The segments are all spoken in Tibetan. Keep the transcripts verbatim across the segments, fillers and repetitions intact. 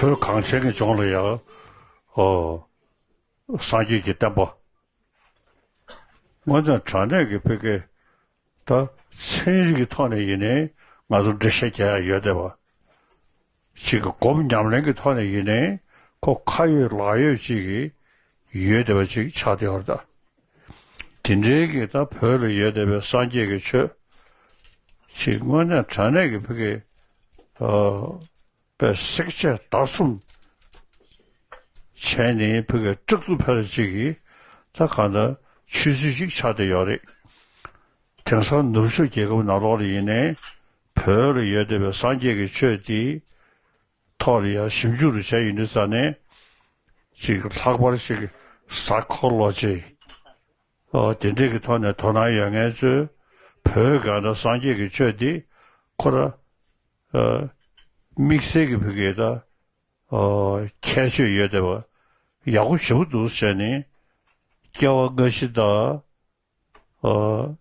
བོད་གངས་ཅན་གྱི་ལྗོངས་ལ་ཡང་ཨོ་སངས་རྒྱས་ཀྱི་བསྟན་པ། དངོས་གནས་དྲང་གནས་ཀྱི་ཕ་གི་ད་ཚན་རིག་གི་ཐོག་ནས་ཡིན་ནའི་ང་ཚོ་འགྲེལ་བཤད་རྒྱག་ཡ་ཡོད་བསྡད་པ། ཅིག་གི་སྒོམ་ཉམས་ལེན་གྱི་ཐོག་ནས་ཡིན་ནའི་ཁོ་ཁ་ཡོད་ལག་ཡོད་ཅིག་གི་ཡོད་བསྡད་པ་ཅིག་ཆགས་བསྡད་ཡོད་རེད་ད། དེ་འདྲའི་གི་ད་བོད་ལ་ཡོད་བསྡད་པའི་སངས་རྒྱས་ཀྱི་ཆོས་ཅིག་དངོས་གནས་དྲང་གནས་ཀྱི་ཕ་གི་ཨ་པའི་བསྲེག་བཅད་བརྡར་གསུམ་བྱས་ནས་ཕ་གི་སྐྲག་སྡུག་འཕེལ་ཅིག་གི་ད་གང་ལྟར་ཆོས་ཚུལ་ཅིག་ཆགས་བསྡད་ཡོད་རེད། དེང་སང་ནུབ་ཕྱོགས་རྒྱལ་ཁབ་ནང་ལོགས་ལ་ཡིན་ནའི་བོད་ལ་ཡོད་བསྡད་པའི་སངས་རྒྱས་ཀྱི་ཆོས་དེ་ཐོག་ལ་ཡང་ཞིབ་འཇུག་རུ་བྱས་ཡོང་དུས་ཙ་ནས་ཅིག་ལྷག་པར་ཅིག་ས་ཁོ་ལོ་ཅེ་ཨོ་དེ་འདྲས་ཀྱི་ཐོག་ནས་དོ་སྣང་ཡོད་མཁན་ཚོས་བོད་གང་ལྟར་སངས་རྒྱས་ཀྱི་ཆོས་འདི་ཁོ་ར་ཨ་དམིགས་བསལ་གྱི་ཕ་གི་ད་ཨོ་ཁྱད་ཆོས་ཡོད་བསྡད་པ་ཡག་པོ་ཞེ་པོ་འདུག་ཟེར་ནས་སྐྱེ་བ་སྔ་ཕྱི་དང་ཨོ་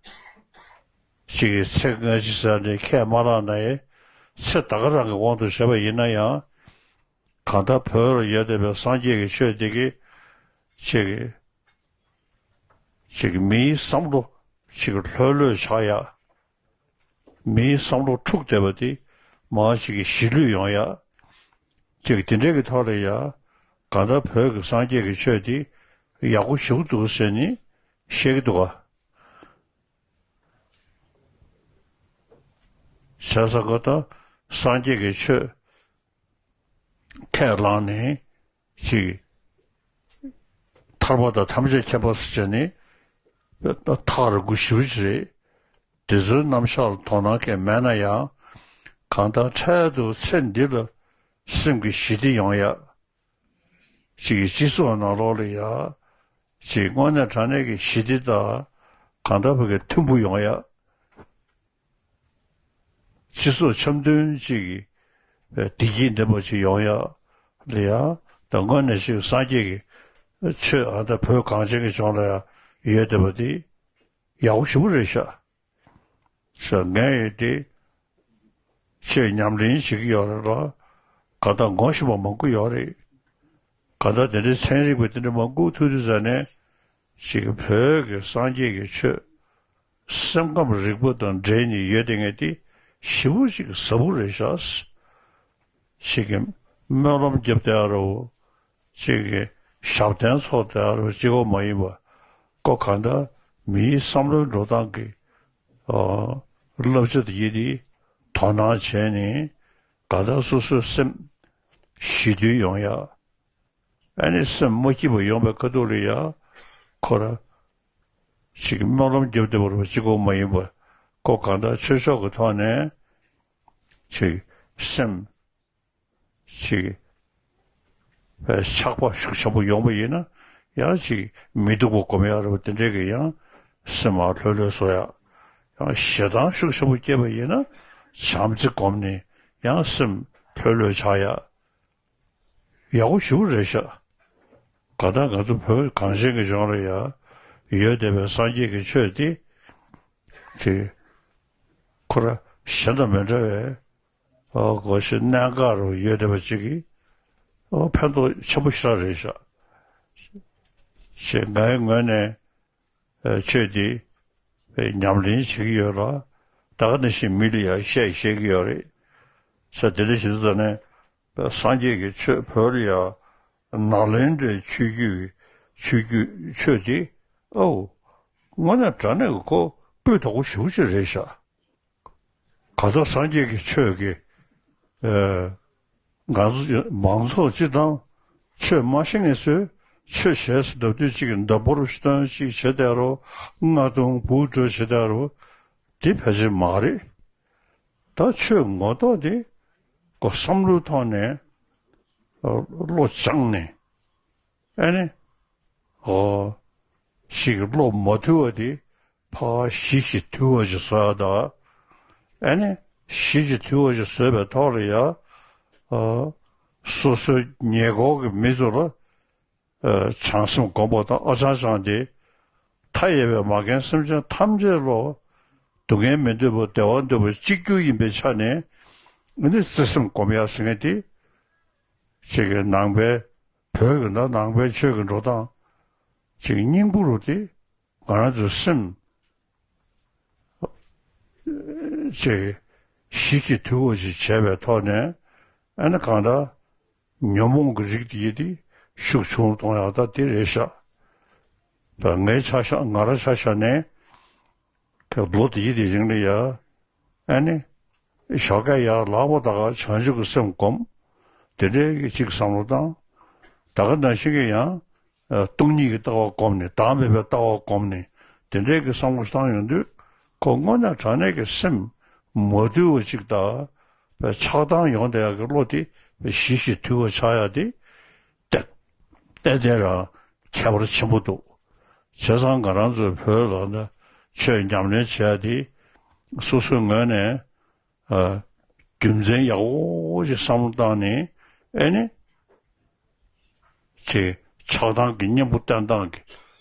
ཅིག་གི་ཚེ་སྔ་ཕྱི་ཟེར་ནས་ཁས་མ་བླངས་ན་ཡང་ཚེ་ད་ག་རང་གི་དབང་དུ་བྱས་པ་ཡིན་ན་ཡང་གང་ལྟར་བོད་ལ་ཡོད་བསྡད་པའི་སངས་རྒྱས་ཀྱི་ཆོས་འདི་གི་ཅིག་གི་ཅིག་མིའི་བསམ་བློ་ཅིག་ལྷོད་ལྷོད་ཆགས་ཡ། མིའི་བསམ་བློ་འཁྲུག་བསྡད་པ་དེ་མར་ཅིག་ཞི་ལྷོད་ཡོང་ཡ། ཅིག་དེ་འདྲས་ཀྱི་ཐོག་ལ་ཡ་གང་ལྟར་བོད་ཀྱི་སངས་རྒྱས་ཀྱི་ཆོས་དེ་ཡག་པོ་ཞེ་པོ་འདུག་ཟེར་ནས་བཤད་ཀྱི་འདུག་ག། བྱས་ཙང་ཀ་ད་སངས་རྒྱས་ཀྱི་ཆོས་ཁས་བླངས་ནས་ཅིག་ཐར་པ་དང་ཐམས་ཅད་མཁྱེན་པ་ཟེར་བྱས་ནས་ཐག་རིང་པོ་ཞེ་པོ་ཅིག་རེད། དེ་ཚོའི་རྣམ་གཞག་ལ་དོ་སྣང་གང་མེད་ན་ཡང་གང་ལྟར་འཕྲལ་དུ་ཚེ་འདི་ལ་སེམས་ཀྱི་ཞི་བདེ་ཡོང་ཡ། ཅིག་གི་སྤྱི་ཚོགས་ནང་ལོགས་ལ་ཡ་ཅིག་དངོས་གནས་དྲང་གནས་ཀྱི་ཞི་བདེ་དང་གང་ལྟར་བོད་ཀྱི་མཐུན་པོ་ཡོང་ཡ། སྤྱི་ཚོགས་འཆམ་མཐུན་ཅིག་གི་བདེ་སྐྱིད་ལྡན་པ་ཅིག་ཡོང་ཡ་ལ་ཡ་ད་དངོས་གནས་ཤིག་སངས་རྒྱས་ཀྱི་ཆོས་ཨ་ད་བོད་གངས་ཅན་གྱི་ལྗོངས་ལ་ཡ་ཡོད་བསྡད་པ་དེ་ཡག་པོ་ཞེ་པོ་རེད་ཤག་ཤག་ངས་ཡོད་དེ་ཆོས་ཉམས་ལེན་བྱེད་ཀྱི་ཡོད་རེད་ལ་ག་ད་ངོ་ཤེས་པ་མང་པོ་ཡོད་རེད། ག་ད་དེ་འདྲའི་ཚན་རིག་པ་དེ་འདྲ་མང་པོ་ཐུག་དུས་ཙ་ནས་ཅིག་བོད་ཀྱི་སངས་རྒྱས་ཀྱི་ཆོས། སེམས་ཁམས་རིག་པ་དང་འབྲེལ་ནས་ཡོད་དེ་ངས་དེ་ཞེ་པོ་ཅིག་ཟབ་པོ་རེད་ཤག་ཅིག་གི་སྨོན་ལམ་རྒྱབ་བསྡད་ཡ་རོ། ཅིག་གི་ཞབས་བརྟན་ཚོགས་བསྡད་ཡ་རོ་གཅིག་པོ་མ་ཡིན་པ་ཀོ་གང་ལྟར་མིའི་བསམ་བློའི་འགྲོ་སྟངས་ཀྱི་ཨ་བསླབ་བྱ་དེ་ཡིན་དེ་དོ་སྣང་བྱས་ནས་གང་ལྟར་སོ་སོའི་སེམས་ཞི་དུལ་ཡོང་ཡ། ཨ་ནི་སེམས་མ་སྐྱིད་པ་ཡོང་བའི་ཁ་ཐུག་ལ་ཡ་ཁོ་ར་ཅིག་སྨོན་ལམ་རྒྱབ་བསྡད་པ་རེད་པ་གཅིག་པོ་མ་ཡིན་པ་ཁོ་གང་ལྟར་ཆོས་ཕྱོགས་ཀྱི་ཐོག་ནས་ཅིག་སེམས་ཅིག་ཆགས་པ་ཤུགས་ཆེན་པོ་ཡོང་བ་ཡིན་ན་ཡང་ཅིག་མི་སྡུག་པ་སྒོམ་ཡ་རེད་པ་དེ་འདྲས་ཀྱི་ཡང་སེམས་ལྷོད་ལྷོད་བཟོ་ཡ། ཡང་ཞེ་སྡང་ཤུགས་ཆེན་པོ་སྐྱེས་པ་ཡིན་ན་བྱམས་བརྩེ་སྒོམ་ནས་ཡང་སེམས་ལྷོད་ལྷོད་ཆགས་ཡ། ཡག་པོ་ཞེ་པོ་རེད་ཤག་ག་ད་ང་ཚོ་བོད་གངས་ཅན་གྱི་ལྗོངས་ལ་ཡ་ཡོད་བསྡད་པའི་སངས་རྒྱས་ཀྱི་ཆོས་དེ་ཅིག་ཁོ་ར་གཞན་དང་མི་འདྲ་བའི་ཨོ་གོ་ཤེས་གནད་འགག་རུ་ཡོད་བསྡད་པ་ཅིག་གིས་ཨོ་ཕན་ཐོགས་ཆེན་པོ་ཞེ་དྲག་རེད་ཤག་ཅེས་ངའི་ངོས་ནས་ཆོས་འདི་ཉམས་ལེན་བྱེད་ཀྱི་ཡོད་ལ་ད་ག་ནང་བཞིན་མི་ལ་ཡང་བཤད་བཤད་ཀྱི་ཡོད་རེད། ས་དེ་འདྲ་ཞིག་ཙམ་ནས། སངས་རྒྱས་ཀྱི་ཆོས་བོད་ལ་ཡང་ནཱ་ལེནྡྲའི་ཆོས་བརྒྱུད་ཆོས་བརྒྱུད་ཆོས་དེ་ཨོ་དངོས་གནས་དྲང་གནས་ཀྱི་ཁོ་སྤུས་དག་པོ་ཞེ་པོ་ཅིག་རེད་ཤག་ག་ད་སངས་རྒྱས་ཀྱི་ཆོས་ཀྱི་ཨ་ང་ཚོ་མང་ཚོགས་སྤྱི་དང་ཆོས་མ་ཤེས་མཁན་ཚོས་ཆོས་ཞེས་སུ་འདོད་དུས་གཅིག་གི་འདོད་པོར་སྟོན་ཅིག་བྱེད་དེ་རོ་རྔ་རྡུང་འབུ་སྒྲོག་བྱེད་དེ་རོ་དེ་ཕལ་ཆེར་མ་རེད། ད་ཆོས་ངོ་ཐོག་དེ་ཁོ་བསམ་བློའི་ཐོག་ནས་བློ་སྦྱངས་ནས་ཨ་ནི་ཨོ་ཞིག་བློ་མ་དུལ་བ་དེ་ཕར་ཞི་ཞིང་དུལ་བ་ཞིག་བཟོ་ཡ་ད་ཨ་ནི་ཞི་ཞིང་དུལ་བ་ཞིག་བཟོས་པའི་ཐོག་ལ་ཡ་ཨོ་སོ་སོའི་ཉེ་འཁོར་གྱི་མི་ཚོ་ལ། བྱང་སེམས་སྒོམ་པ་དང་ཨ་ཅང་ཅང་དེ་མཐའ་ཡས་པའི་མ་རྒན་སེམས་ཅན་ཐམས་ཅད་ལ་སྡུག་བསྔལ་མི་འདོད་པ་བདེ་བ་འདོད་པ་གཅིག་གྱུར་ཡིན་པའི་ཆ་ནས་ཨ་ནི་བརྩེ་སེམས་སྒོམ་ཡག་ཟེར་མཁན་དེ་ ཅིག་གི་ནང་པའི་བོད་ཀྱི་ན་ནང་པའི་ཆོས་ཀྱི་འགྲོ་སྟངས་ཅིག་སྙིང་པོ་རུ་དེ་ང་རང་ཚོའི་སེམས་ཅིག་གཞི་ཞིག་དུལ་བ་ཞིག་བྱས་པའི་ཐོག་ནས་ཨ་ནི་གང་ལྟར་ཉོན་མོངས་ཀྱི་རིགས་དེ་ཡི་དེ་ཤུགས་ཆུང་རུ་གཏོང་ཡག་ད་དེ་རེད་ཤག་ད་ངའི་ཆ་བཞག་ང་རང་ཆ་བཞག་ནས་ལོ་དེ་ཡི་དེ་རིང་ལ་ཡ་ཨ་ནི་ཞོགས་ཀས་ཡར་ལངས་པ་ད་ག་བྱང་ཆུབ་ཀྱི་སེམས་སྒོམ། དེ་འདྲའི་གི་གཅིག་བསམ་བློ་བཏང་། ད་ག་ནང་བཞིན་གྱི་ཡང་སྟོང་ཉིད་ཀྱི་ལྟ་བ་སྒོམ་ནས་བདག་མེད་པའི་ལྟ་བ་སྒོམ་ནས་དེ་འདྲའི་གི་བསམ་བློ་བཏང་ཡོང་དུས་ཁོ་དངོས་གནས་དྲང་གནས་ཀྱི་སེམས་མ་དུལ་བ་ཅིག་དང་ཆགས་སྡང་ཡོང་བསྡད་ཡག་གི་བློ་དེ་ཞི་ཞིང་དུལ་བ་ཆགས་ཡག་དེ་ཏན་ཏན་རང་ཁྱད་པར་ཆེན་པོ་འདུག་བྱས་ཙང་ང་རང་ཚོའི་བོད་ལ་ན་ཆོས་ཉམས་ལེན་བྱེད་ཡག་དེ་སོ་སོའི་ངོས་ནས་ཨ། རྒྱུ་མཚན་ཡག་པོ་ཞིག་བསམ་བློ་བཏང་ནས་ཨེ་ནི། ཅེས་ཆགས་སྡང་གི་གཉེན་པོ་བསྟེན་སྟངས་ཀྱི་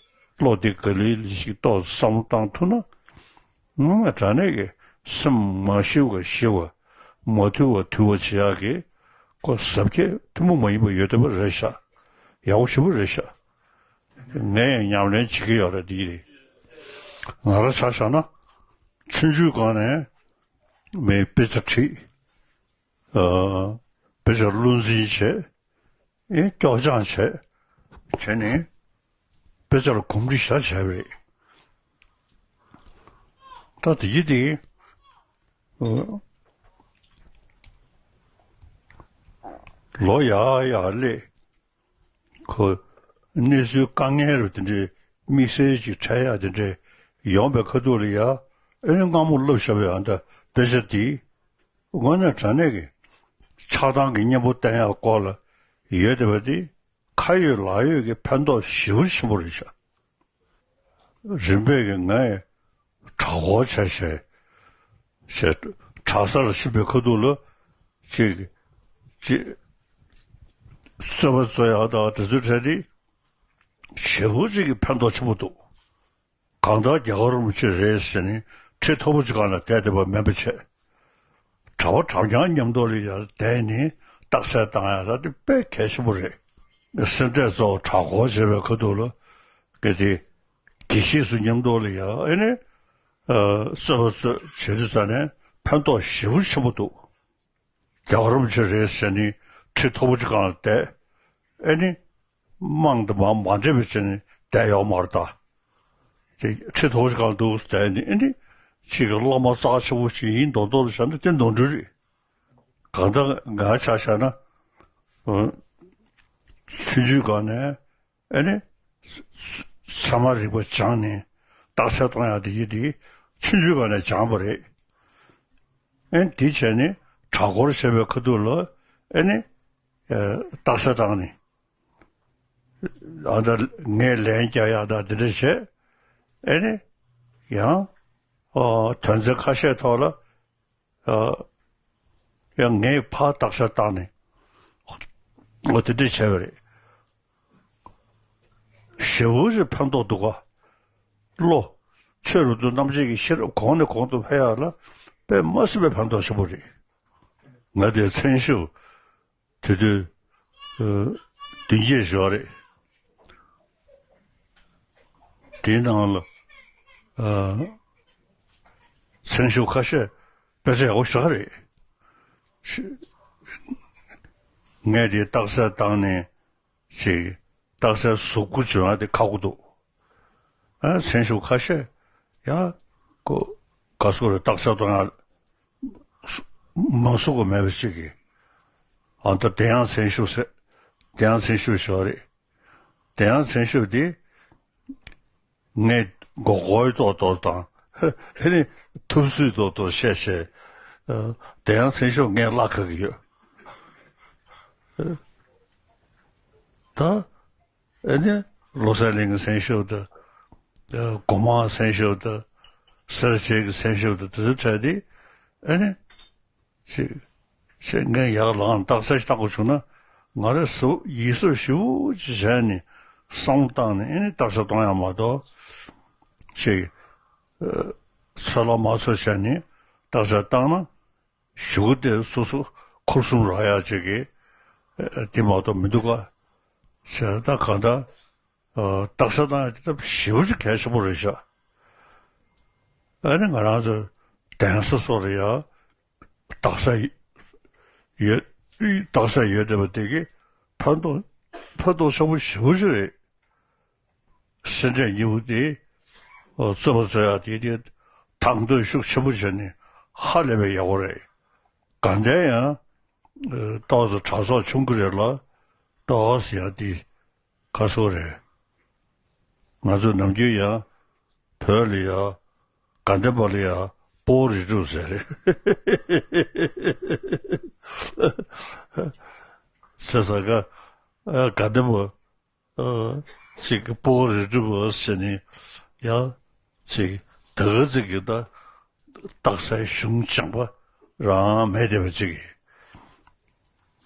བློ་དེ་ག་ལེ་ལེ་ཞིག་ཏོག་ཙམ་བསམ་བློ་བཏང་ཐུབ་ན། ངོ་མ་དྲང་གནས་ཀྱི་སེམས་མ་ཞི་བ་ཞི་བ། མ་དུལ་བ་དུལ་བ་བྱེད་ཡག་གི་ཁོ་ཟབ་རྒྱས་ཐུན་མོང་མ་ཡིན་པ་ཡོད་བསྡད་པ་རེད་ཤག་ཡག་པོ་ཞེ་པོ་རེད་ཤག་ངས་ཡང་ཉམས་ལེན་བྱེད་ཀྱི་ཡོད་རེད། འདི་རེད། ང་རང་ཆ་བཞག་ན་ཆུང་ཆུང་སྒང་ནས་མི་དཔེ་ཆ་ཁྲིད། ཨ། དཔེ་ཆ་བློ་འཛིན་བྱས། ཨེ་སྐྱོར་སྦྱང་བྱས། བྱས་ནས་དཔེ་ཆ་ལ་གོམས་འདྲིས་ཞེ་དྲག་བྱས་པ་རེད། ད་དེ་ཡིན་དེ། ཨ། ལོ་ཡར་ཡར་སླེབས། ཁོ་གནས་ཚུལ་དཀའ་ངལ་རུ་དེ་འདྲའི་དམིགས་བསལ་ཅིག་འཕྲད་ཡག་དེ་འདྲའི་ཡོང་པའི་ཁ་ཐུག་ལ་ཡ། ཨེ་ནི་སྔ་མོ་བསླབས་བཞག་པའི་ཨ་ད་དཔེ་ཆ་དེ་དངོས་གནས་དྲང་གནས་ཀྱི་ཆགས་སྡང་གི་གཉེན་པོ་བསྟེན་ཡག་སྐོར་ལ་ཡོད་བསྡད་པ་དེ་ཁ་ཡོད་ལག་ཡོད་ཀྱི་ཕན་ཐོགས་ཞེ་པོ་ཆེན་པོ་རེད་ཤག་རིམ་པས་ཀྱི་ངས་གྲྭ་སྐོར་བྱས་བྱས་བྱས་གྲྭ་ས་ལ་ཕྱིན་པའི་ཁ་ཐུག་ལ་ཅིག་ཅིག་རྩོད་པ་རྩོད་ཡག་དང་དེ་ཚོའི་གྲས་དེ་ཞེ་པོ་ཅིག་གི་ཕན་ཐོགས་ཆེན་པོ་འདུག་གང་ལྟར་རྒྱལ་བ་རིན་པོ་ཆེ་རེད་ཟེར་ནས་ཁྲི་མཐོ་པོ་ཅིག་སྒང་ལ་བསྡད་བསྡད་པ་མིན་པ་བྱས། གྲྭ་པ་གྲྭ་རྐྱང་མཉམ་དུ་ལ་ཡར་བསྡད་ནས་རྟགས་གསལ་བཏང་ཡག་ལ་དེ་དཔེ་གལ་ཆེན་པོ་རེད། སེ་འབྲས་གཙོ་བོ་གྲྭ་སྐོར་བྱེད་པའི་ཁ་ཐུག་ལ་གལ་ཏེ་དགེ་བཤེས་སུ་མཉམ་དུ་ལ་ཡ་ཨེ་ནི་རྩོད་པ་རྩོད་བྱེད་དུས་ཙ་ནས་ཕན་ཐོགས་ཞེ་པོ་ཆེན་པོ་འདུག་རྒྱལ་བ་རིན་པོ་ཆེ་རེད་ཟེར་ནས་ཁྲི་མཐོ་པོ་ཅིག་སྒང་ལ་བསྡད། ཨེ་ནི། དམངས་དང་མ་མ་འདྲེས་པའི་ཆ་ནས་བསྡད་ཡོད་མ་རེད་ད། དེ་ཁྲི་མཐོ་པོ་ཅིག་སྒང་ལ་འདུག་བསྡད་ནས་ཨེ་ནི། ཅིག་གི་བླ་མ་རྩ་ཆེ་བོ་ཞིག་ཡིན་མདོག་མདོག་ལ་བྱས་ན་དེ་ནོར་འཁྲུལ་རེད། གང་ལྟར་ང་ཆ་བཞག་ན། ཆུང་ཆུང་སྒང་ནས་ཨེ་ནི། ཚད་མ་རིག་པ་སྦྱངས་ནས་རྟགས་གསལ་གཏོང་ཡག་དེ་ཡིན་དེ་ཆུང་ཆུང་སྒང་ནས་སྦྱངས་པ་རེད། ཨེ་ནི་དེ་བྱས་ནས་གྲྭ་སྐོར་བྱས་པའི་ཁ་ཐུག་ལ་ཨེ་ནི། རྟགས་གསལ་བཏང་ནས། ཨ་ད་ངས་ལན་རྒྱག་ཡག་ད་འདི་འདྲ་བྱས། ཨེ་ནི། ཡང་། ཨོ་དོན་ཚན་ཁ་ཤས་ཐོག་ལ། ཨ། ཡང་ངས་ཕར་རྟགས་གསལ་བཏང་ནས། ཨོ་དེ་འདྲ་བྱས་པ་རེད། ཞེ་པོ་ཞིག་ཕན་ཐོགས་འདུག་ག་བློ། ཆོས་རབ་ཏུ་རྣམ་འབྱེད་ཀྱི་ཤེས་རབ་གོང་ནས་གོང་དུ་འཕེལ་ཡག་ལ་དཔེ་མ་སྲིད་པའི་ཕན་ཐོགས་ཆེན་པོ་རེད། ང་དེ་མཚན་ཞབས། དེ་དུས། ཨ། བདུན་བརྒྱད་ཞོག་རེད། དེའི་ནང་ལ། ཨ། མཚན་ཞབས་ཁ་ཤས་དཔེ་ཆ་ཡག་པོ་ཞེ་དྲག་རེད། ཤི། ངས་དེ་རྟགས་གསལ་བཏང་ནས་ཅིག་རྟགས་གསལ་གཟུགས་པོ་བྱུང་ཡག་དེ་ཁག་པོ་འདུག་ཨ། མཚན་ཞབས་ཁ་ཤས་ཡང་ཁོ་ག་སོ་རེ་རྟགས་གསལ་གཏོང་ཡག་མ་གཟུགས་པོ་མེད་པ་ཅིག་གིས། ཨ་ད་དེ་ཡང་མཚན་ཞབས་ཟེར། དེ་ཡང་མཚན་ཞབས་ཞོག་རེད། དེ་ཡང་མཚན་ཞབས་དེ་ངས་མགོ་སྐོར་ཏོག་ཏོག་དང་། ཨ་ནི་ཐུབ་ཚོད་ཏོག་ཏོག་བཤད་བཤད། ཨ། དེ་ཡང་མཚན་ཞབས་ངས་བརླག་ག་གི་ཡོད། ཨ། ད། ཨེ་ནི། བློ་གསལ་གླིང་གི་མཚན་ཞབས་དང་། ཨ། སྒོ་མང་མཚན་ཞབས་དང་། སེར་བྱེས་ཀྱི་མཚན་ཞབས་དང་དེ་ཚོ་འཕྲད་དེ། ཨེ་ནི། ཅིག་ཅིག་ངས་ཡར་ལངས་རྟགས་གསལ་ཞིག་བཏང་དགོས་བྱུང་ན། ང་རང་གཟབ་ཡིད་གཟབ་ཞེ་པོ་ཅིག་བྱས་ནས་བསམ་བློ་བཏང་ནས་ཨེ་ནི་རྟགས་གསལ་གཏོང་ཡག་མ་གཏོགས། ཅིག་ཨ། ཚོད་ལ་མ་ཚོད་བྱས་ནས་རྟགས་གསལ་བཏང་ན། གཞུག་གུ་དེ་སོ་སོ་འཁོར་གསུམ་རག་ཡག་ཅིག་གི་ ཨ་དེ་མ་གཏོགས་མི་འདུག་ག། བྱས་ད་གང་ལྟར་ཨ་རྟགས་གསལ་བཏང་ཡ་དེ་ད་ཞེ་པོ་ཅིག་གལ་ཆེན་པོ་རེད་ཤག། ཨ་ནི་ང་རང་ཚོ་གདན་ས་སོགས་ལ་ཡ་རྟགས་གསལ་ཡོད། རྟགས་གསལ་ཡོད་བསྡད་པ་དེ་གི་ཕན་ཐོགས་ཕན་ཐོགས་ཆེན་པོ་ཞེ་པོ་ཅིག་རེད། སེ་འབྲས་གཉིས་པོ་དེ་རྩོད་པ་རྩོད་ཡག་དེ་དེ་དང་དོད་ཤུགས་ཆེན་པོ་བྱས་ནས་ཧ་ལས་པའི་ཡག་པོ་རེད། དགའ་ལྡན་ཡང་ཏོག་ཙམ་གྲྭ་ཚོགས་ཆུང་གི་རེད་ལ་ཏོག་ཙམ་ཡང་དེ་ཁ་སོ་རེད། ང་ཚོ་ནམ་རྒྱུན་ཡང་བོད་ལ་ཡ་དགའ་ལྡན་པ་ལ་ཡ་སྤོ་རི་གྲུབ་ཟེར་རེད། ཟེར་ས་ག་དགའ་ལྡན་པ། ཨ་ཅིག་སྤོ་རི་གྲུབ་ཟེར་ནས་ཡང་ཅིག་ད་ག་ཅིག་གི་ད་རྟགས་གསལ་གཞུང་སྦྱངས་པ་རང་མེད་བསྡད་པ་ཅིག་གིས།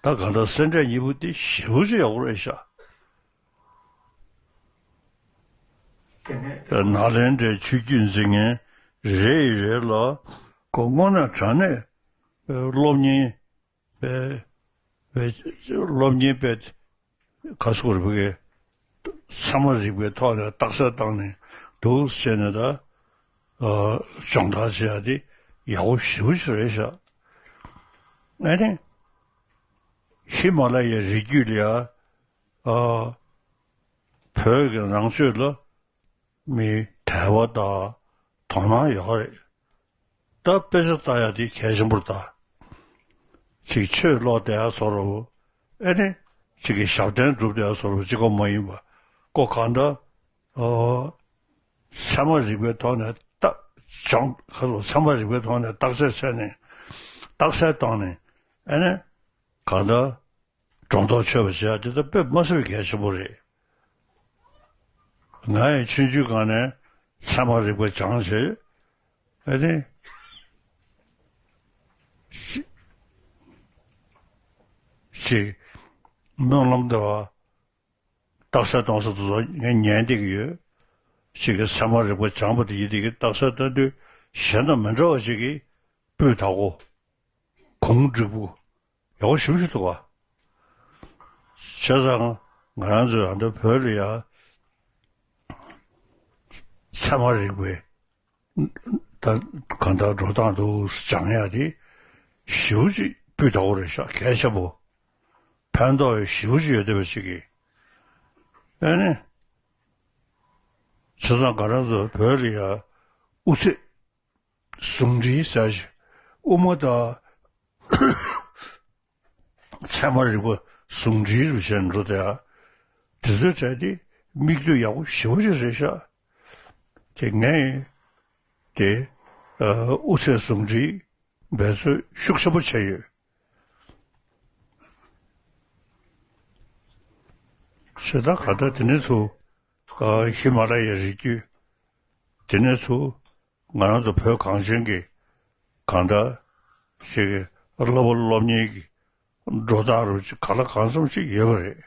ད་གང་ལྟར་སེ་འབྲས་གཉིས་པོ་དེ་ཞེ་པོ་ཅིག་ཡག་པོ་རེད་ཤག། ནཱ་ལེནྡྲའི་ཆོས་བརྒྱུད་འཛིན་མཁན་རེ་ཡི་རེ་ལ་ཁོ་དངོས་གནས་དྲང་གནས་སློབ་གཉེར་པའི་པའི་སློབ་གཉེར་པའི་ག་སུ་རུ་བུ་གའི་ཚད་མ་རིག་པའི་ཐོག་ནས་རྟགས་གསལ་བཏང་ནས་འདུག་ཟེར་ནས་ད་སྦྱོང་བརྡར་བྱེད་ཡ་དེ་ཡག་པོ་ཞེ་པོ་ཞིག་རེད་ཤག། ཨ་ནི་ཧི་མ་ལ་ཡའི་རི་རྒྱུད་ལ་ཡ་བོད་ཀྱི་ནང་ཆོས་ལ་མི་དད་པ་དང་དོ་སྣང་ཡོད་རེད། ད་དཔེ་ཆ་ལྟ་ཡ་དེ་གལ་ཆེན་པོ་རེད་ད། ཅིག་ཆོས་ཀློག་བསྡད་ཡ་བཟོ་འདྲ་བོ། ཨེ་ནི་ཅིག་གི་ཞབས་བརྟན་སྒྲུབ་བསྡད་ཡ་བཟོ་འདྲ་བོ་གཅིག་པོ་མ་ཡིན་པ། ཁོ་གང་ལྟར་ཨོ་ཚད་མ་རིག་པའི་ཐོག་ནས་ད་སྦྱོང་ཁ་སོ་ཚད་མ་རིག་པའི་ཐོག་ནས་བརྟག་དཔྱད་བྱས་ནས་རྟགས་གསལ་བཏང་ནས་ཨེ་ནི་གང་ལྟར། སྒྲོ་འདོགས་ཆོད་པ་བྱེད་ཡ་དེ་ད་དཔེ་མ་སྲིད་པའི་གལ་ཆེན་པོ་རེད། ང་ཡང་ཆུང་ཆུང་སྒང་ནས་ཚད་མ་རིག་པ་སྦྱངས་བྱས། ཨ་ནི། ཅིག་སྨོན་ལམ་འདེབས་པ། རྟགས་གསལ་གཏོང་ས་དེ་ཚོ་ངས་ཉན་བསྡད་ཀྱི་ཡོད། ཅིག་གི་ཚད་མ་རིག་པ་སྦྱངས་པ་དེ་ཡིན་དེ་གི་རྟགས་གསལ་བཏང་དུས་གཞན་དང་མི་འདྲ་བ་ཅིག་གི་སྤུས་དག་གོ། གུང་འགྲིག་པོ། ཡག་པོ་ཞེ་པོ་ཞིག་འདུག་བ། བྱས་ཙང་ང་རང་ཚོའི་ཨ་མདོ་བོད་ལ་ཡ་ཚད་མ་རིག་པའི་ད་གང་ལྟར་འགྲོ་སྟངས་འདུག་སྦྱང་ཡ་དེ་ཞེ་པོ་ཅིག་སྤུས་དག་པོ་རེད་ཤག། གལ་ཆེན་པོ། ཕན་ཐོགས་ཞེ་པོ་ཅིག་ཡོད་བསྡད་པ་ཞིག་གིས། ཨ་ནི། བྱས་ཙང་ང་རང་ཚོ་བོད་ལ་ཡ་དབུ་ཚད་ཟུང་འབྲེལ་ཟེར་ཞིག་དབུ་མ་དང་ཚད་མ་རིག་པ་ཟུང་འབྲེལ་རུ་བྱས་འགྲོ་དེ་ཡ། དེ་ཚོའི་གྲས་དེ་མིག་ལྟོས་ཡག་པོ་ཞེ་པོ་ཅིག་རེད་ཤག། དེ་ངས་དེ་ཨ་དབུ་ཚད་ཟུང་འབྲེལ་འབད་རྩོལ་ཤུགས་ཆེན་པོ་བྱས་ཡོད། ཞེ་དྲག་ག་ད་དེ་ནས་ཚུར་ཨ་ཧི་མ་ལ་ཡའི་རི་རྒྱུད། དེ་ནས་ཚུར་ང་རང་ཚོ་བོད་གངས་ཅན་གྱི་གང་ལྟར་ཞིག་གི་བསླབ་པ་སློབ་གཉེར་གྱི་འགྲོ་སྟངས་རུ་ཅིག་ག་ལ་གང་འཚམ་ཞིག་ཡོད་པ་རེད།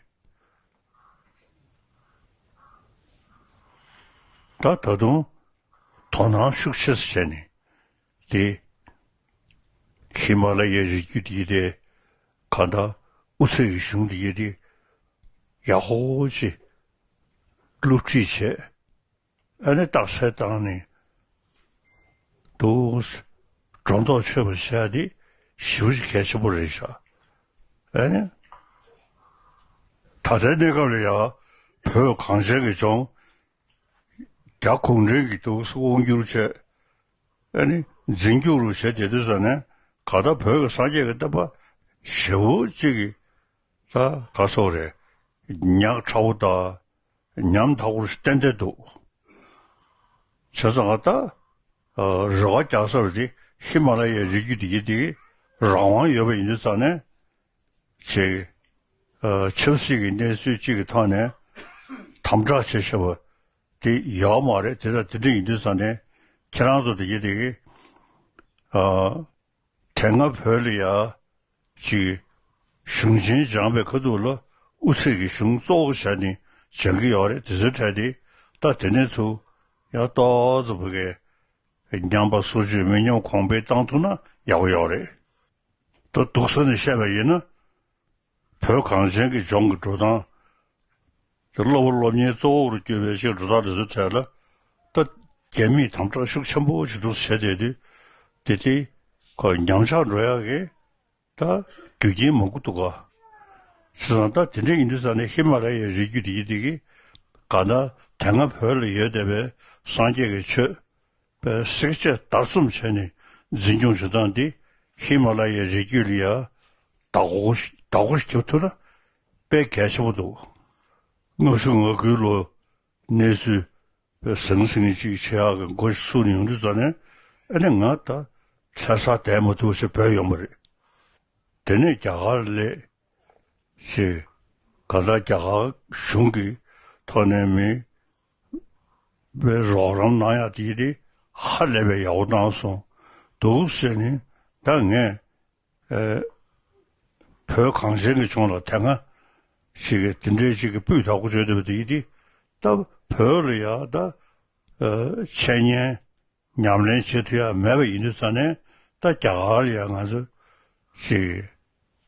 ད་ད་དུང་དོ་སྣང་ཤུགས་ཆེ་ཙམ་བྱས་ནས་དེ་ཧི་མ་ལ་ཡའི་རི་རྒྱུད་དེ་དེ་གང་ལྟར་དབུ་ཚད་ཀྱི་གཞུང་དེ་དེ་ཡག་པོ་ཅིག་སློབ་ཁྲིད་བྱས། ཨ་ནི་རྟགས་གསལ་བཏང་ནས་འདུག་སྒྲོ་འདོགས་ཆོད་པ་བྱས་ཏེ་ཞེ་པོ་ཅིག་གལ་ཆེན་པོ་རེད་ཤག། ཨ་ནི་ད་ལྟའི་གནས་སྐབས་ལ་ཡང་བོད་གངས་ཅན་གྱི་ལྗོངས་རྒྱ་གུང་ཁྲན་གྱིས་འདུག་དབང་བསྒྱུར་བྱས། ཨ་ནི་འཛིན་སྐྱོང་རུ་བྱས་བསྡད་དུས་ཙ་ནས་ག་ད་བོད་ཀྱི་སངས་རྒྱས་ཀྱི་བསྟན་པ་ཞེ་པོ་ཅིག་གི་ད་ག་སོགས་རེད། ཉག་ཕྲ་བོ་དང་། ཉམ་ཐག་པོར་བསྟན་བསྡད་འདུག་བྱས་ཙང་ད་རེ་བ་རྒྱག་ས་རེད་དེ་ཧི་མ་ལ་ཡའི་རི་རྒྱུད་དེ་གི་དེ་རང་དབང་ཡོད་པ་ཡིན་དུས་ཙང་ནས་ཅིག་ཆབ་སྲིད་ཀྱི་གནས་ཚུལ་གཅིག་གི་ཐོག་ནས་དམ་དྲག་བྱེད་ཤེས་པ་དེ་ཡོད་མ་རེད། དེ་ལྟར་དེ་འདྲ་ཡིན་དུས་ཙང་ནས་ཁྱེད་རང་ཚོ་དེ་གི་དེ་གི་དེ་སྔ་བོད་ལ་ཡ་ཅིག་གཞུང་ཆེན་སྦྱངས་པའི་ཁ་ཐུག་ལ་དབུ་ཚད་ཀྱི་གཞུང་གཙོ་བོ་བྱས་ནས་སྦྱང་གི་ཡོད་རེད། དེ་ཚོའི་གྲས་དེ་ད་དེ་ནས་ཚུར་ཡང་ཏོག་ཙམ་བུ་གའི་ཉམས་པ་སོར་ཆུད་མི་ཉམས་གོང་འཕེལ་བཏང་ཐུབ་ན་ཡག་པོ་ཡོད་རེད། ད་སྡུག་ས་ནས་བཤད་པ་ཡིན་ན་ བོད་གངས་ཅན་གྱི་ལྗོངས་ཀྱི་འགྲོ་སྟངས། དེ་སློབ་པ་སློབ་གཉེར་གཙོ་བོར་གྱུར་པའི་ཅིག་འགྲོ་སྟངས་དེ་ཚོའི་ཐད་ལ། ད་རྒྱ་མིས་དམ་དྲག་ཤུགས་ཆེན་པོ་ཞིག་འདུག་བྱས་བསྡད་དུས། དེ་དེ་ཁོ་ཉམས་ཆག་འགྲོ་ཡག་གི་ད་རྒྱུ་རྐྱེན་མང་པོ་འདུག་ག་བྱས་ཙང་ད་དེ་འདྲ་ཡིན་དུས་ཙང་ནས་ཧི་མ་ལ་ཡའི་རི་རྒྱུད་དེ་ཡི་དེ་གི་གང་ལྟར་དེ་སྔ་བོད་ལ་ཡོད་བསྡད་པའི་སངས་རྒྱས་ཀྱི་ཆོས་པའི་བསྲེག་བཅད་བརྡར་གསུམ་བྱས་ནས་འཛིན་སྐྱོང་བྱེད་སྟངས་འདི་ཧི་མ་ལ་ཡའི་རི་རྒྱུད་ལ་ཡ་བདག་པོ་བདག་པོ་ཞིག་རྒྱབ་ཐུབ་ན་དཔེ་གལ་ཆེན་པོ་འདུག་ལྔ་བཅུ་ང་དགུའི་ལོ་གནས་ཚུལ་དཔེ་ཟང་ཟིང་ཅིག་བྱེད་ཡག་གི་འགོ་ཚུགས་ནས་ཡོང་དུས་ཙང་ནས། ཨ་ནི་ང་ད་ལྷ་སར་བསྡད་མ་ཐུབ་ཞེས་བོད་ཡོང་བ་རེད། དེ་ནས་རྒྱ་གར་སླེབས། ཞེས། གང་ལྟར་རྒྱ་གར་གཞུང་གི་ཐོག་ནས་མི་བའི་རོགས་རམ་གནང་ཡག་དེ་དེ་ཧ་ལས་པའི་ཡག་པོ་གནང་སོང་འདུག་ཟེར་ནས། ད་ངས་ཨེ་བོད་གངས་ཅན་གྱི་ལྗོངས་ལ་དེ་སྔ་ཞིག་གི་དེ་འདྲའི་ཅིག་གི་སྤུས་དག་པོ་བརྗོད་བསྡད་པ་དེ་དེ། ད་བོད་ལ་ཡ་ད་ཨེ་འཆད་ཉན་ཉམས་ལེན་བྱེད་ཐུབ་ཡ་མེད་པ་ཡིན་དུས་ཙང་ནས། ད་རྒྱ་གར་ལ་ཡ་ང་ཚོ་ཞིག་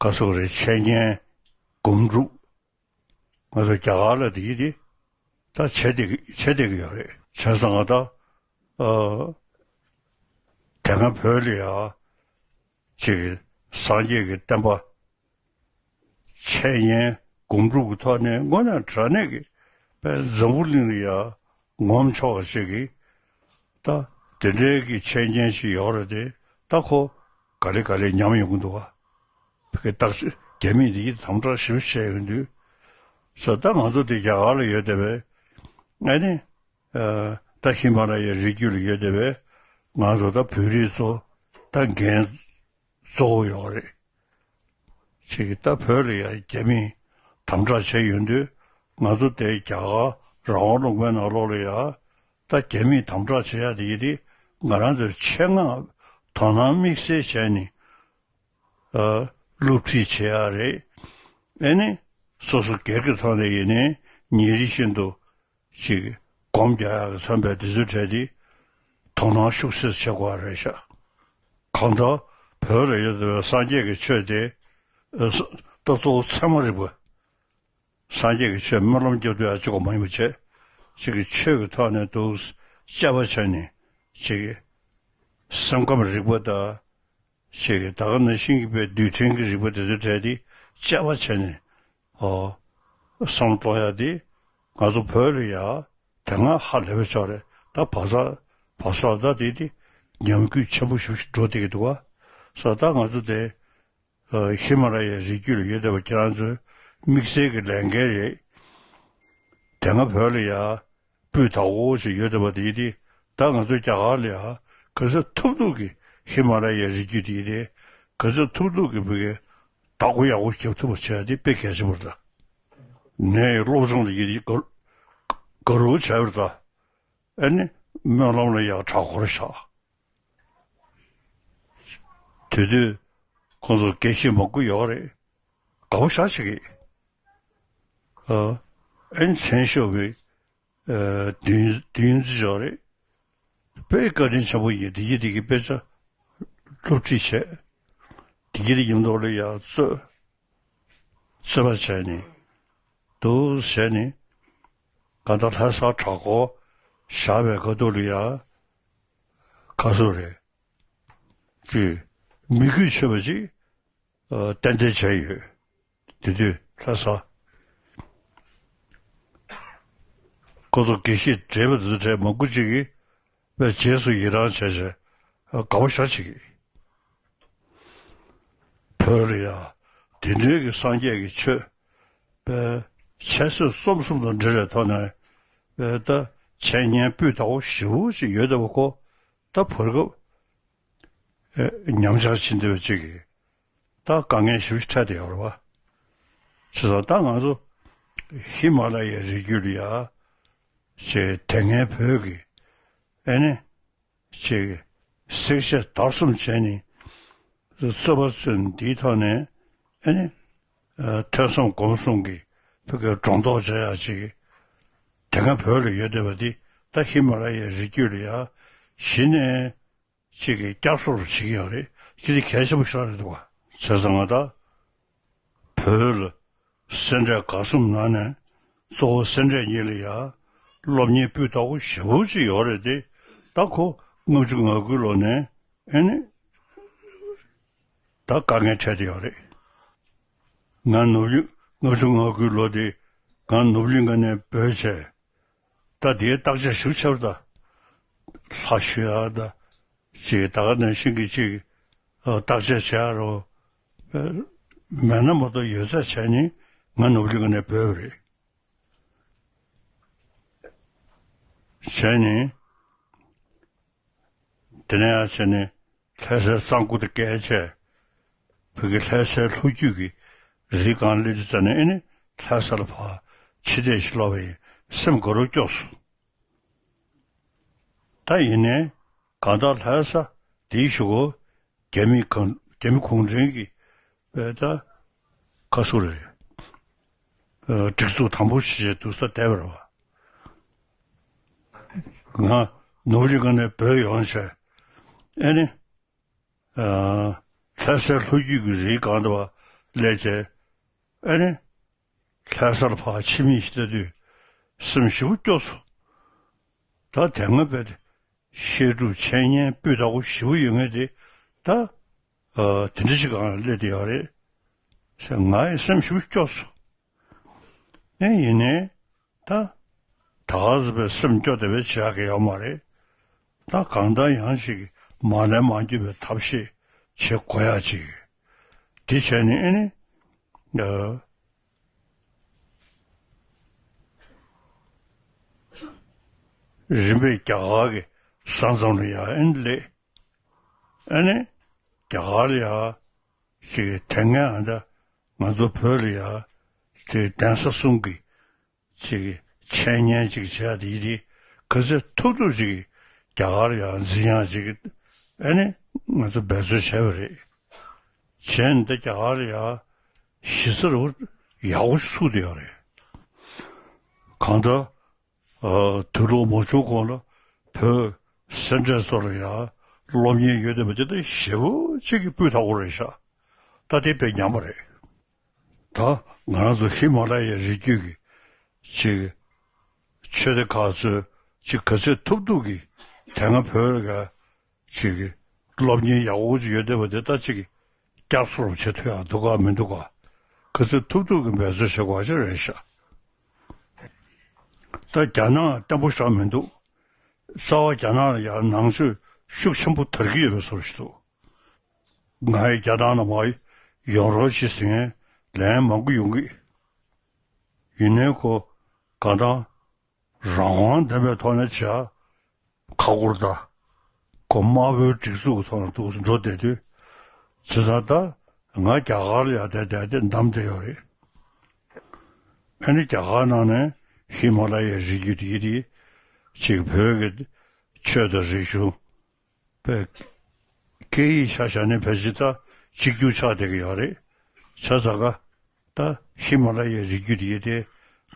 ག་སོག་རེ་འཆད་ཉན་སྒོམ་སྒྲུབ་ང་ཚོ་རྒྱ་གར་ལ་དེ་ཡི་དེ་ད་བྱེད་བསྡད་ཀྱི་བྱེད་བསྡད་ཀྱི་ཡོད་རེད། བྱས་ཙང་ད་ཨ་དེ་སྔ་བོད་ལ་ཡ་ཅིག་སངས་རྒྱས་ཀྱི་བསྟན་པ་འཆད་ཉན་སྒོམ་སྒྲུབ་ཀྱི་ཐོག་ནས་དངོས་གནས་དྲང་གནས་ཀྱི་དཔེ་འཛམ་བུ་གླིང་ལ་ཡ་ངོམ་ཆོག་པ་ཞིག་གི་ད་དེ་འདྲའི་གི་འཆད་ཉན་ཞིག་ཡོད་རེད་དེ། ད་ཁོ་ག་ལེ་ག་ལེ་ཉམས་ཡོང་གི་འདུག་ག་བོད་ཀྱི་བརྟག་དཔྱད་རྒྱ་མིས་འདི་དམ་དྲག་ཞིབ་བཤད་ཡོང་དུས། ས་ད་ང་ཚོ་དེ་རྒྱ་གར་ལ་ཡོད་བསྡད་པས། ཨ་ནི་ཨ་ད་ཧི་མ་ལ་ཡའི་རི་རྒྱུད་ལ་ཡོད་བསྡད་པས། ང་ཚོ་ད་བོད་རིགས་ཚོ་ད་འགན་གཙོ་བོ་ཡོད་རེད། ཅིག་ད་བོད་ལ་ཡ་རྒྱ་མིས་དམ་དྲག་བྱས་ཡོང་དུས། ང་ཚོ་དེ་རྒྱ་གར་རང་དབང་ལུང་པའི་ནང་ལོགས་ལ་ཡ་ད་རྒྱ་མིས་དམ་དྲག་བྱེད་ཡ་དེ་ཡི་དེ་ང་རང་ཚོའི་ཆེད་མངགས་དོ་སྣང་དམིགས་བསལ་བྱས་ནས་ཨ་སློབ་ཁྲིད་བྱེད་ཡ་རེད། ཨེ་ནི་སོ་སོ་སྒེར་གྱི་ཐོག་ནས་ཡིན་ནའི་ཉིན་རེ་བཞིན་དུ་ཅིག་སྒོམ་རྒྱག་ཡག་གི་མཚོན་པའི་དེ་ཚོའི་གྲས་དེ་དོ་སྣང་ཤུགས་ཆེ་ཆེ་བྱེད་དགོས་རེད་ཤག་གང་ལྟར་བོད་ལ་ཡོད་པའི་སངས་རྒྱས་ཀྱི་ཆོས་དེ་ཨ་ད་གཙོ་བོ་ཚད་མ་རིག་པ། སངས་རྒྱས་ཀྱི་ཆོས་སྨོན་ལམ་རྒྱབ་དུས་ཡང་གཅིག་པ་མ་ཡིན་པ་བྱས། ཅིག་གི་ཆོས་ཀྱི་ཐོག་ནས་འདུག་དཔྱད་པ་བྱས་ནས་ཅིག་གི་སེམས་ཁམས་རིག་པ་དང་། ཅིག་གི་ད་ག་ནང་བཞིན་གྱི་པའི་རྡུལ་ཕྲན་གྱི་རིག་པ་དེ་ཚོའི་གྲས་དེ་དཔྱད་པ་བྱས་ནས། ཨོ། བསམ་བློ་གཏོང་ཡ་དེ་ང་ཚོ་བོད་ལ་ཡ་དེ་སྔ་ཧ་ལས་པའི་ཕྱོགས་རེད། ད་བ་ས་བ་ས་ད་དེ་དེ་ཉམས་རྒུད་ཆེན་པོ་ཞིག་འགྲོ་བསྡད་ཀྱི་འདུག་ག་ས་ད་ང་ཚོ་དེ། ཨ་ཧི་མ་ལ་ཡའི་རི་རྒྱུད་ལ་ཡོད་བསྡད་པ་ཁྱེད་རང་ཚོའི་དམིགས་བསལ་གྱི་ལས་འགན་རེད། དེ་སྔ་བོད་ལ་ཡ་སྤུས་དག་པོ་ཞིག་ཡོད་བསྡད་པ་དེ་ཡིན་དེ། ད་ང་ཚོ་རྒྱ་གར་ལ་ཡ་ག་ཚོད་ཐུབ་ཐུབ་ཀྱིས་ཧི་མ་ལ་ཡའི་རི་རྒྱུད་དེ་ཡིན་དེ་ག་ཚོད་ཐུབ་ཐུབ་ཀྱིས་བོད་ཀྱི་བདག་པོ་ཡག་པོ་རྒྱབ་ཐུབ་པ་བྱས་དེ་དཔེ་གལ་ཆེན་པོ་རེད། ད་ངས་སློབ་སྦྱོང་དེ་ཡིན་དེ་དགའ་དགའ་རབ་བྱས་པ་རེད། ད་ཨ་ནི་སྨོན་ལམ་ལ་ཡ་གྲྭ་སྐོར་བཞག་དེ་དུས་ཁོང་ཚོ་དགེ་བཤེས་མང་པོ་ཡོད་རེད། དགའ་པོ་ཞེ་དྲག་བྱེད་ཀྱི། ཨ་ཨེ་མཚན་ཤོར་བའི་ཨ་བདུན་བདུན་ཙམ་ཡོད་རེད། དཔེ་བཀའ་དྲིན་ཆེན་པོ་ཡིན། དེ་གི་དེ་གི་དཔེ་ཆ་སློབ་ཁྲིད་བྱས། དེ་གི་དེ་གི་མདོ་ལ་ཡ་རྩོད་རྩོད་པ་བྱས་ནས་འདུག་བྱས་ནས། གང་ལྟར་ལྷ་སར་གྲྭ་སྐོར་བཞག་པའི་ཁ་ཐུག་ལ་ཡ་ག་ཚོད་རེད། ཅིག་མི་གུས་ཆོད་པ་ཅིག་ཨ་ཏན་ཏན་བྱས་ཡོད། དེ་དུས་ལྷ་ས་ཁོ་ཚོ་དགེ་བཤེས་བགྲེས་པ་དེ་ཚོ་གྲས་མང་པོ་ཅིག་གིས་དཔེ་རྗེས་སུ་ཡི་རང་བྱས་བྱས་དགའ་པོ་ཞེ་དྲག་བྱེད་ཀྱི། བོད་ལ་ཡ་དེ་འདྲའི་གི་སངས་རྒྱས་ཀྱི་ཆོས་དཔེ་འཆད་རྩོད་རྩོམ་གསུམ་དང་འབྲེལ་བའི་ཐོག་ནས་དཔེ་ད་འཆད་ཉན་སྤུས་དག་པོ་ཞེ་པོ་ཅིག་ཡོད་བསྡད་པ་ཁོ། ད་བར་སྐབས་ཨེ་ཉམས་ཆག་ཕྱིན་བསྡད་པ་ཅིག་གིས་ད་དཀའ་ངལ་ཞེ་པོ་ཅིག་འཕྲད་བསྡད་ཡོད་རེད་པ། བྱས་ཙང་ད་ང་ཚོ་ཧི་མ་ལ་ཡའི་རི་རྒྱུད་ལ་ཡ་ཅིག་དེ་སྔའི་བོད་ཀྱི་ཨེ་ནི་ཅིག་བསྲེག་བཅད་བརྡར་གསུམ་བྱས་ནས་རྩོད་པ་རྩོད་ནས་འདིའི་ཐོག་ནས་ཨེ་ནི་ཨ་ཐོས་བསམ་སྒོམ་གསུམ་གྱི་བོད་ཀྱི་སྒྲོ་འདོགས་བཅད་ཡག་ཅིག་དེ་སྔ་བོད་ལ་ཡོད་བསྡད་པ་འདི་ད་ཧི་མ་ལ་ཡའི་རི་རྒྱུད་ལ་ཡ་གཞི་ནས་གཅིག་གིས་བསྐྱར་གསོ་རུ་བྱེད་ཀྱི་ཡོད་རེད། ཁྱེད་ཚོས་གལ་ཆེན་པོ་ཤོར་རེད་འདུག་བ། བྱས་ཙང་ང་ད་བོད་ལ་ སེ་འབྲས་དགའ་གསུམ་ནང་ནས་གཙོ་བོ་སེ་འབྲས་གཉིས་ལ་ཡ་སློབ་གཉེར་སྤུས་དག་པོ་ཞེ་པོ་ཅིག་ཡོད་རེད་དེ། ད་ཁོ་ལྔ་བཅུ་ང་དགུའི་ལོ་ནས་ཨེ་ནི་ད་དཀའ་ངལ་འཕྲད་དེ་ཡོད་རེད། ང་ནོར་བུ་ལྔ་བཅུ་ང་དགུའི་ལོ་དེ་ང་ནོར་བུ་གླིང་ག་ནས་བྲོས་བྱས། ད་དེའི་བརྟག་དཔྱད་ཞིབ་ཆེ་བ་ད་ལྷ་ཞུ་ཡ་ད་ཅིག་ད་ག་ནང་བཞིན་གྱི་ཅིག་བརྟག་དཔྱད་བྱེད་ཡ་རོ། མེད་ན་མ་གཏོགས་ཡོད་ཚད་བྱས་ནས་ང་ནོར་བུ་གླིང་ག་ནས་བྲོས་པ་རེད། བྱས་ནས་དེ་ནས་ཡང་བྱས་ནས་ལྷ་སའི་གཙང་པོ་དེ་བརྒལ་བྱས། བོད་ཀྱི་ལྷ་སའི་ལྷོ་རྒྱུད་ཀྱི་རི་སྒང་སླེབས་དུས་ཙམ་ནས་ཨེ་ནི་ལྷ་ས་ལ་ཕར་ཕྱི་བལྟས་ཤིག་ལོག་པ་ཡིན། སེམས་དགའ་རབ་སྐྱོ་སོང་། ད་ཡིན་ནའི་གང་ལྟར་ལྷ་ས་དེའི་གཞུག་གུ་རྒྱ་མི་གང་རྒྱ་མི་གུང་ཁྲན་གྱི་པའི་ད་ཁ་སུ་རེད། སྒྲིག་འཛུགས་དམ་པོ་ཞིག་བྱས་འདུག་ས་བསྡད་པ་རེད་བ། ང་ནོར་བུ་གླིང་ག་ནས་བྲོས་ཡོང་བྱས་ཨེ་ནི། ལྷ་སའི་ལྷོ་རྒྱུད་ཀྱི་རིའི་སྒང་དུ་བ་སླེབས་བྱས། ཨེ་ནི། ལྷ་སར་ཕར་ཕྱི་མིག་ཅིག་ལྟ་དུས་སེམས་ཞེ་པོ་སྐྱོ་སོང་། ད་དེ་སྔ་བས་བཤད་སྒྲུབ་འཆད་ཉན་སྤུས་དག་པོ་ཞེ་པོ་ཡོད་མཁན་དེ་ད་དེ་འདྲ་ཞིག་སྒང་ལ་སླེབས་བསྡད་ཡོད་རེད་ཟེར། ང་ཡི་སེམས་ཞེ་པོ་སྐྱོ་སོང་། ཨེ་ཡིན་ནའི་ད་ད་ག་ཟེ་བའི་སེམས་སྐྱོ་དེ་བས་བྱེད་ཡག་གི་ཡོད་མ་རེད། ད་གང་ལྟར་ཡང་ཞིག་མ་ལན་མ་འགྱུར་བའི་ཐབས་ཤེས་བྱེད་དགོས་ཡག་ཅིག་ཡོད། དེ་བྱས་ནས་ཨེ་ནི། ཨ། རིམ་པས་རྒྱ་གར་གྱི་ས་མཚམས་ལ་ཡ་ཨེ་ནི་སླེབས། ཨེ་ནི། རྒྱ་གར་ལ་ཡ་ཞིག་དེ་སྔ་ཨ་ད་ང་ཚོ་བོད་ལ་ཡ་དེ་གདན་ས་གསུམ་གྱི་ཅིག་འཆད་ཉན་ཅིག་བྱས་དེ་ཡིན་དེ་ག་ཚོད་ཐུབ་ཐུབ་ཅིག་རྒྱ་གར་ཡང་འཛིན་ཡག་ཅིག་ཨེ་ནི་ང་ཚོ་འབད་རྩོལ་བྱས་པ་རེད། བྱས་ནས་ད་རྒྱ་གར་ཡང་གཞི་རྩ་རུ་ཡག་པོ་ཞིག་ཚུགས་བསྡད་ཡོད་རེད། གང་ལྟར་དུས་ལོག་མ་བྱུང་གོང་ལ་བོད་སེ་འབྲས་ཚོ་ལ་ཡང་སློབ་གཉེར་ཡོད་བསྡད་པ་དེ་ད་ཞེ་པོ་ཅིག་གི་སྤུས་དག་པོ་རེད་ཤག་ད་དེ་དཔེ་ཉམས་པ་རེད། ད་ང་རང་ཚོ་ཧི་མ་ལ་ཡའི་རི་རྒྱུད་ཀྱི་ཅིག་ཆོས་སྡེ་ཁག་ཚོས་ཅིག་ག་ཚོད་ཐུབ་ཐུབ་ཀྱིས་དེ་སྔ་བོད་ལ་ཅིག་སློབ་གཉེར་ཡག་པོ་ཅིག་ཡོད་བསྡད་པ་དེ་ད་ཅིག་བསྐྱར་གསོ་རུ་བྱེད་ཐུབ་ཡག་འདུག་ག་མི་འདུག་ག་ག་ཚོད་ཐུབ་ཐུབ་ཀྱིས་འབད་རྩོལ་བྱེད་དགོས་པ་ཅིག་རེད་ཤག་ད་རྒྱ་ནག་བརྟན་པོ་ཞིག་མི་འདུག་རྩ་བ་རྒྱ་ནག་ལ་ཡང་ནང་ཆོས་ཤུགས་ཆེན་པོ་དར་གྱི་ཡོད་པའི་བཟོ་ཞིག་འདུག་ང་ཡི་རྒྱ་ནག་ནང་མར་ཡོང་རོགས་བྱེད་ཟེར་མཁན་ལན་མང་པོ་ཡོང་གི། ཡིན་ནའི་ཁོ་གང་ལྟར་རང་དབང་ལྡན་པའི་ཐོག་ནས་བྱ་ཁ་སྐོར་ད་ཁོ་དམར་པོའི་སྒྲིག་འཛུགས་ཐོག་ནས་འདུག་འགྲོ་བསྡད་དུས། བྱས་ཙང་ད་ང་རྒྱ་གར་ལ་ཡར་བསྡད་བསྡད་དེ་བདམས་བསྡད་ཡོད་རེད། ཨ་ནི་རྒྱ་གར་ནང་ནས་ཧི་མ་ལ་ཡའི་རི་རྒྱུད་དེ་དེ་ཅིག་བོད་ཀྱི་ཆོས་དང་རིག་གཞུང་པའི་སྐད་ཡིག་ཆ་བཞག་ནས་ཕལ་ཆེར་ད་གཅིག་གྱུར་ཆགས་བསྡད་ཀྱི་ཡོད་རེད། བྱས་ཙང་ཀ་ད་ཧི་མ་ལ་ཡའི་རི་རྒྱུད་དེ་དེ་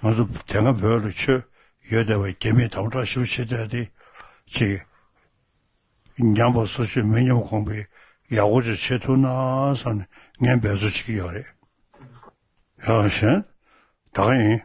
ང་ཚོ་དེ་སྔ་བོད་ལ་ཆོས་ཡོད་བསྡད་པ་རྒྱ་མིས་དམ་དྲག་ཞེ་པོ་བྱེད་བསྡད་དེ་ཅིག་ཉམས་པ་སོར་ཆུད་མི་ཉམས་གོང་འཕེལ་ཡག་པོ་ཅིག་བྱེད་ཐུབ་ན་བསམ་ནས་ངས་འབད་རྩོལ་བྱེད་ཀྱི་ཡོད་རེད། ཡང་གཞན་ད་ག་ཡིན།